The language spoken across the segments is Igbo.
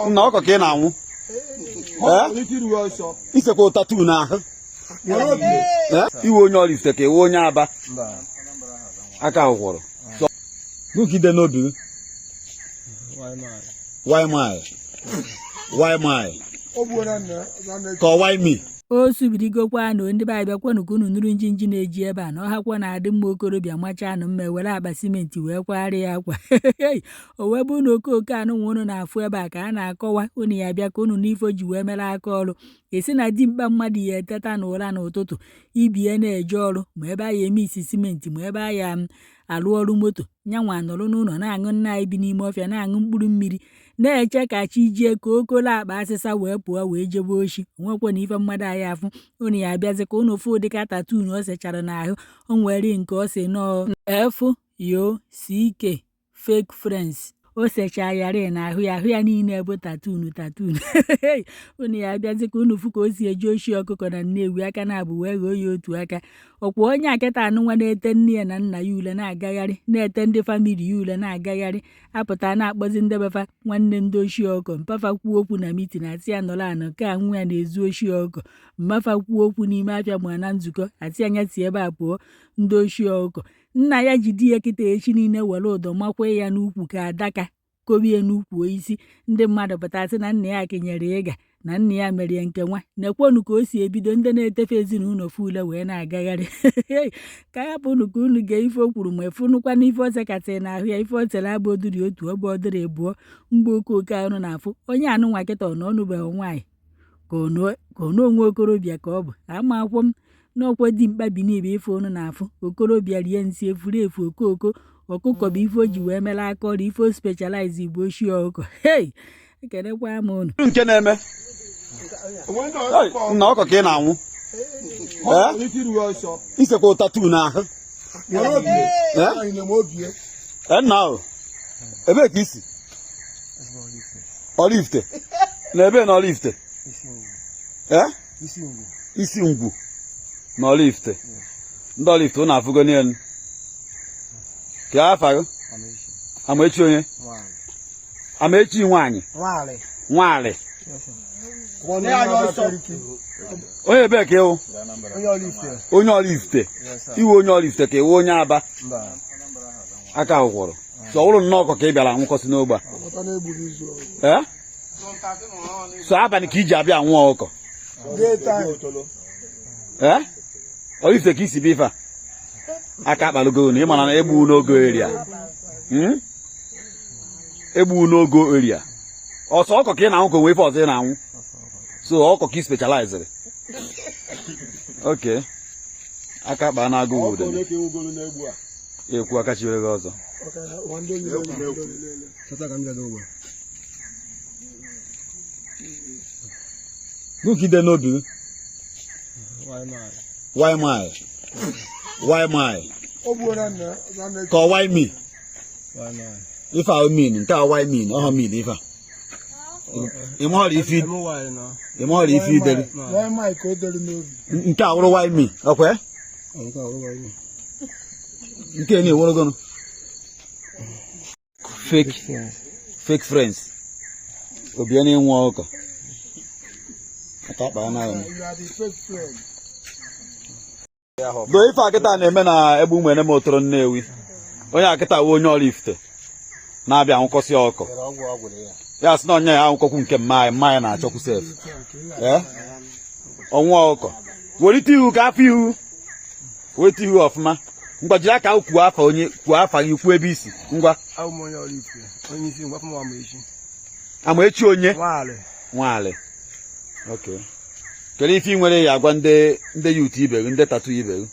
Nna, ọkọ ka ị na-anwụ. Isekwa tattoo n'ahụ. Iwe onye Oraifite ka iwe onye Aba aka gwụrụ gụgide n'obi gị. Why my? Why my? Ka ọ why me? O subirigokwanụ. Ndị be anyị, bịakwanụ ka unu nụrụ njinji na-eji ebe a na ọhakwa na-adị mma. Okorobịa machanụ mma, were akpa simenti wee kwagharị ya akwa. O wee bụ na okooko anụ nwa unu na-afụ ebe a ka a na-akọwa unu ya bịa ka unu n'ife ji wee mere aka ọrụ. Esi na dimkpa mmadụ ya eteta n'ụra n'ụtụtụ, ibie na-eje ọrụ, ma ebe a ya eme isi simenti, ma ebe a ya alụ ọrụ moto, nyanwa nọrọ n'ụlọ na-aṅụ nna anyị bi n'ime ọfịa, na-aṅụ mkpụrụ mmiri, na-eche ka chi jie ka okolo akpa asịsa wee pụọ wee jebe oshi. Onwekwa na ife mmadụ anyị afụ unu ya abịazi ka unu fụ ụdịka tattoo o sechara n'ahụ. O nwere nke ọ sị nọọ F U C K, fake friends. O sechaa yara n'ahụ ya, ahụ ya niile bụ tattoo tattoo. Unu ya abịazi ka unu fụ ka o si eji oshi ọkụkọ na Nnewi aka na-abụ wee ghọọ ya otu aka. Ọkwa onye akịta anụnwa na-ete nne ya na nna ya ule na-agagharị, na-ete ndị family ya ule na-agagharị, apụta na-akpọzi ndị befa nwanne ndị oshi ọkụkọ. Mpafa kwuo okwu na meeting, asị ya nọrọ anọ ka nwa ya na-ezu oshi ọkụkọ. Mmafa kwuo okwu n'ime afịa ma na nzukọ, asị anya si ebe a pụọ, ndị oshi ọkụkọ. Nna ya ji di ya kịta echi niile were ụdọ makwe ya n'ukwu ka adaka kobie n'ukwu isi. Ndị mmadụ pụta sị na nna ya kenyere ịga na nna ya merie nke nwa. Nekwonu ka o si ebido ndị na-etefe ezinụlọ fule wee na-agagharị. Ka hapụ unu ka unu gee ife o kwuru, ma efunukwa n'ife o sekasịrị n'ahụ ya. Ife o tere abụ oduri otu ọbụ ọdịrị ịbụọ mgbe okooko ahụ na-afụ onye anụnwa kịta ọ na ọnụbeghị nwaanyị ka ọ na onwe okorobịa ka ọ bụ ama akwụkwọ m n'ọkwa dimkpa bi n'ibe. Ife unu na-afụ okorobịa rie nsị efuru efu okooko ọkụkọ bụ ife o ji wee mere aka ọrụ, ife o specialize bụ oshi ọkụkọ. Hei, ekenekwa m unu. Nke na-eme, nna, ọkọ ka ị na-anwụ. Isekwa tattoo n'ahụ. Nna ahụ, ebee ka isi? Oraifite na ebe na Oraifite? Isi Ngwu na Oraifite. Ndị Oraifite, ụnụ afụgo n'elu ka afa gị Amaechi. Onye Amaechi? Nwaanyị nwaanyị, onye ebee ka ịwụ? Onye Oraifite. Iwe onye Oraifite ka iwe onye Aba aka gwụrụ so ọ bụrụ nnọọ ọkọ ka ị bịara anwụkọsị n'ogbe a. So abalị ka iji abịa anwụ ọkụkọ. Ee, Oraifite ka isi bụ ife a aka akpalugo na ịmara na egbu n'ogo area, egbu n'ogo area. Ọsọ ọkọ ka ị na-anwụ ka onwe ife ọzọ ị na-anwụ? So ọkọ ka ị specialized. Okay, aka akpa na-agụ ude ekwu aka chiwere gị ọzọ. Gụgide n'obi gị. Why my? Why my? Ka ọ why me? Ife a mean nke a why mean ọhọ mean ife a ịmahọrọ ife idere nke a wụrụ why me ọkwe nke na-ewere fake fake friends obi na-enwe ọkụkọ aka akpa na do. Ife akịta na-eme na egbe ụmụ ene otoro Nnewi. Onye akịta wụ onye Oraifite na-abịa anwụkọsị ọkọ ya, sị na onye ya anwụkọkwu nke mmanya mmanya na-achọkwu sef ọnwụ ọkụkọ. Welite ihu ka afọ ihu, welite ihu ọfụma. Ngwa, jiri aka kwuo afa onye, kwuo afa gị, kwuo ebe isi. Ngwa. Amaechi onye Nwalị. Okay, kedu ife ị nwere ya agwa ndị youth ibe gị, ndị tattoo ibe gị?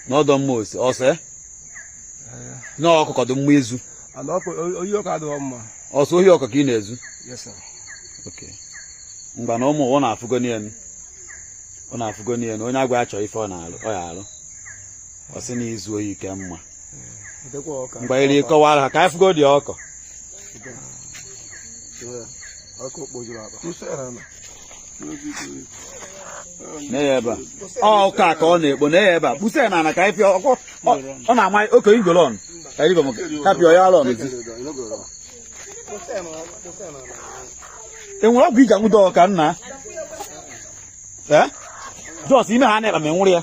N'ọdọ mma ose ọsọ na ọkụkọ dị mma ezu. Ọsọ ohi ọkụkọ ka ị na-ezu. Ngwa, na ụmụ ọ na-afụgo n'elu, ọ na-afụgo n'elu. Onye agwa achọ ife ọ na-alụ, ọ ya alụ. Ọ sị na izu ohi ke mma. Ngwa, iri kọwara ha ka anyị fụgo dị ọkọ. Na ya ebe a ọ ụka ka ọ na-ekpo na ya ebe a kpụsa ya n'ala ka anyị fịa ọ na-ama oke igolon ka anyị hapụ ya alọn. E nwere ọgwụ iji anwụdo ọka nna? Ee, jos ime ha na-ekpa ma enwụrụ ya.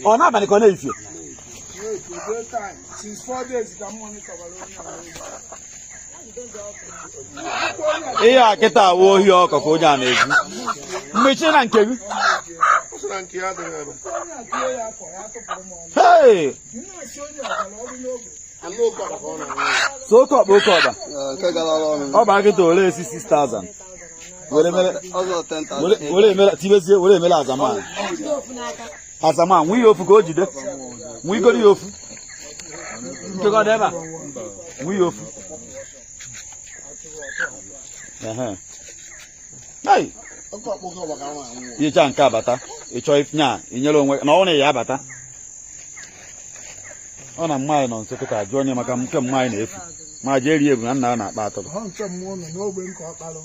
Ọ n'abalị ka ọ na-efie. Since 4 days ka m monitor onye a. Ihe a kịta awụ ohi ọkọ ka onye a na-ezu mmechie na nke gị. Ọ sị na nke ya adịghị ebe. Onye a tie ya afọ ya tụpụrụ m ọnụ. Hey! M na-asị onye ọbara ọrụ n'ogbe. Anụ oke ọkpa ka ọ na-aṅụ. So oke ọkpa, oke ọkpa. Nke gara ọnụ. Ọ bụ akịta ole esi 6000 were mere. Ọzọ 10,000. Were emere tibezie, were emere azama azama nwe ihe ofu ka o jide nwe igoro ya ofu nke gị ọ dị ebe a nwe ihe ofu. Ehe. Hey! Oke ọkpa, oke ọkpa ka ọ na-aṅụ. Icha nke abata ịchọ nya inyere onwe na ọ na ya abata ọ na mma anyị nọ nso kịta jụọ onye maka nke mma anyị na-efu ma jee rie ebu na nna ya na-akpa atụrụ. Ọ nke mmụọ nọ n'ogbe nke ọkpalụ.